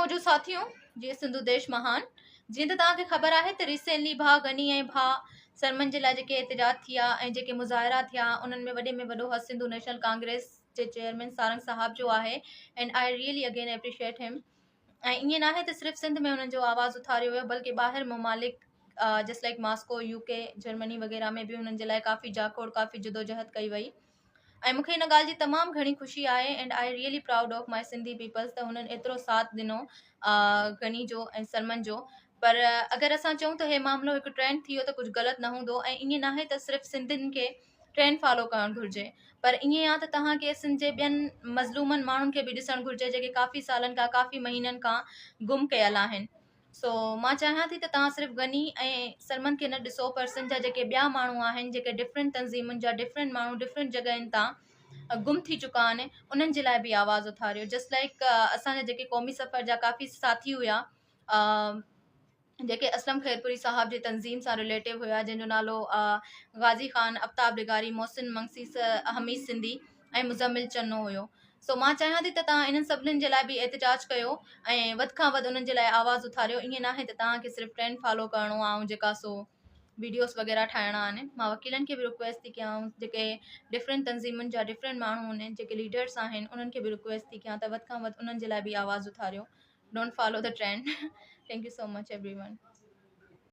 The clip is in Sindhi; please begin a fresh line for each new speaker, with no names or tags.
موجود ساٿيو جي سنڌو ديش مهان جيئن ته توهان کي خبر آهي ته ريسينٽلي ڀاء غني ۽ ڀاء سرمن جي لاء جيڪي احتجاج ٿيا ۽ جيڪي مظاهرا ٿيا انهن ۾ وڏي ۾ وڏو هٿ سنڌو نيشنل ڪانگريس جي چيئرمين سارنگ صاحب جو آهي and I really again appreciate him ۽ ائين ناهي ته صرف سنڌ ۾ انهن جو آواز اٿاريو ويو بلڪه ٻاهر ممالڪ just like Moscow U K Germany وغيره ۾ به انهن جي لاء ڪافي جاکوڙ ڪافي جدوجهد ڪئي وئي ۽ مون کي ان ڳالهه جي تمام گهڻي خوشي آهي and I really proud of my Sindhi peoples ته هنن ايترو ساٿ ڏنو غني جو ۽ سرمن جو پر اگر اسان چئون ته هي معاملو هڪ ٽرينڊ ٿي ويو ته ڪجهه غلط نه هوندو ۽ ائين ناهي ته صرف سنڌين کي ٽرينڊ فالو ڪرڻ گهرجي پر ائين آهي ته توهان کي سنڌ جي ٻين مظلومن ماڻهن کي به ڏسڻ گهرجي جيڪي ڪافي سالن کان ڪافي مهينن کان گم ڪيل آهن سو مان چاهيان ٿي ته توهان صرف غني ۽ سرمد کي نه ڏسو پر سنڌ جا جيڪي ٻيا ماڻهو آهن جيڪي ڊفرنٽ تنظيمن جا ڊفرنٽ ماڻهو ڊفرنٽ جڳهين تان گم ٿي چڪا آهن انهن جي لاء به آواز اٿاريو جسٽ لائڪ اسان جا جيڪي قومي سفر جا ڪافي ساٿي هيا جيڪي اسلم خيرپوري صاحب جي تنظيم سان رليٽو هيا جنهن جو نالو غازي خان افتاب لغاري محسن منگسي حميد سنڌي ۽ مزمل چنو هيو سو مان چاهيان ٿي ته توهان انهن سڀنن جي لاء به احتجاج ڪيو ۽ وڌ کان وڌ انهن جي لاء آواز اٿاريو ائين ناهي ته توهان کي صرف ٽرينڊ فالو ڪرڻو آهي ۽ جيڪا سو ويڊيوز وغيره ٺاهڻا آهن مان وڪيلن کي به رڪويسٽ ٿي ڪيان جيڪي ڊفرنٽ تنظيمن جا ڊفرنٽ ماڻهو آهن جيڪي ليڊرس آهن انهن کي به رڪويسٽ ٿي ڪيان ته وڌ کان وڌ انهن جي لاء به آواز اٿاريو don't follow the trend thank you so much everyone.